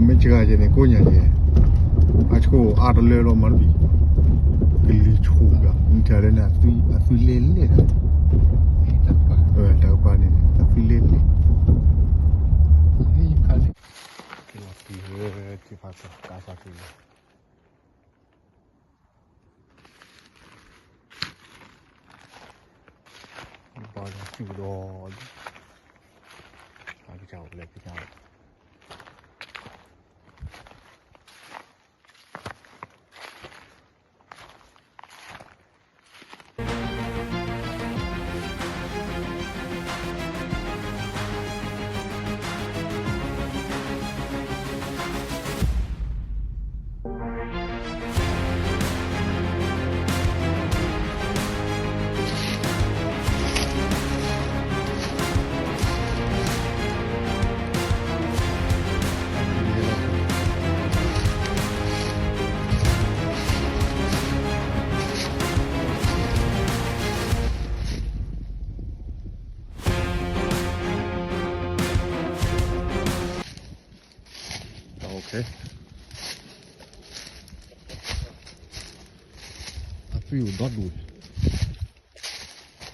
မ့ၢ်စှၤယဲန့ၣ် ကိးညါယဲ, အဆိအါတလၢလီၤမၤတဘံၣ်, ကလံၤဆိဘၣ် နထံၣ်လၢန့ၣ် အသွံလဲၣ်လဲၣ်ဒီး, တၢ်ကပၤန့ၣ် အသွံလဲၣ်လဲၣ်, ကလီၤတံၢ်လၢထံဖးကါဖးက့ၤလီၤ. ဘၣ်ဒီးစူၣ်ဒီး, အကစၢ်အိၣ်လၢကစၢ် အသွံၣ်အိၣ်ဒီဒူၣ်,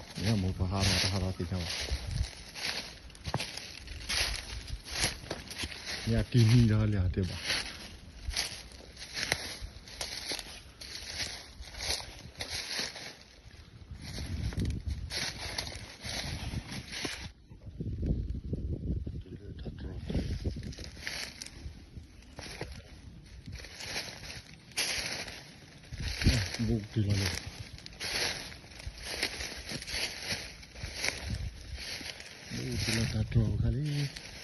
မ့ၢ်မိၢ်ပှၢ်ဟးထီၣ်တဟးထီၣ်သ့ၣ်ညါဘၣ်, မ့ၢ်အတံၤနံၤဒီးလၢအတဲဘၣ်. ဘူးတုၤလီၤန့ၣ်, ဘူးတုၤလီၤတၢ်တြီၤခါလံ,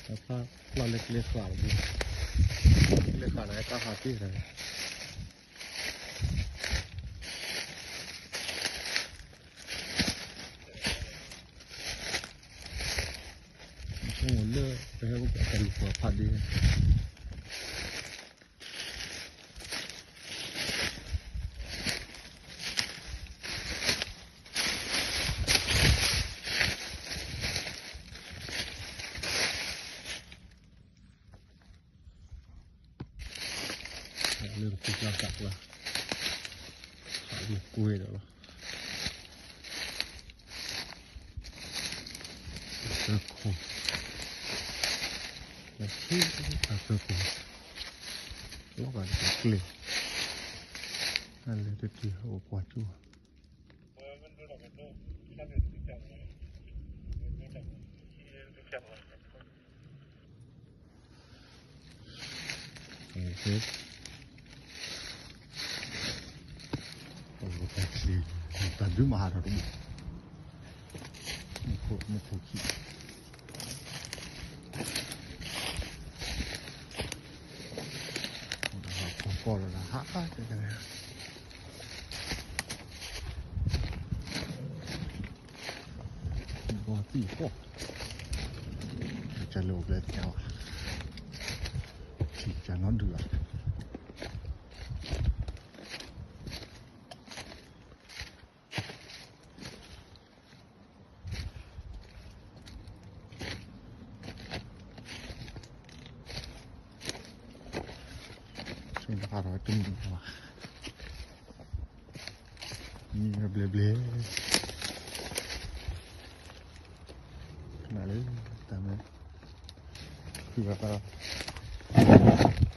တၢ်ဖျါဖျါလၢကျဲဃာ်တဘိ, ကျဲဃာ်န့ၣ် ကါဟးတ့ၢ်တၢ်န့ၣ် လၢပဟဲအိၣ်ပတၢ်လူၤပှၤဖးဒ့ လၢပသံကျါသးကျါ, ဟးလၢကွဲဒီးလီၤ. တၢ်သၢခိၣ်, တၢ်သၢခိၣ်, လီၤဂာ်တၢ်ကျဲ, အလဲၤတတုၤအိၣ်ကွၢ်ကၠိ တၢ်ဒုးမၤဟးထီၣ်တဘိ, မူခိၣ်ခံ, ကီၢ်လီၤဟး, ဘီသံၣ်ဃီ, ကၢ်လၢအိၣ်ဘျဲၣ်သ့ၣ်ညါဘၣ်, ထံၣ်ကၢ်နီဒုၣ်ဘၣ်. ဆိတဟးထီၣ်တမုာ်ဘၣ်, မံဘျဲၣ်ဘျဲၣ်, နလၢတၢ်မ့ၢ် ခုဂၤဃါဒီး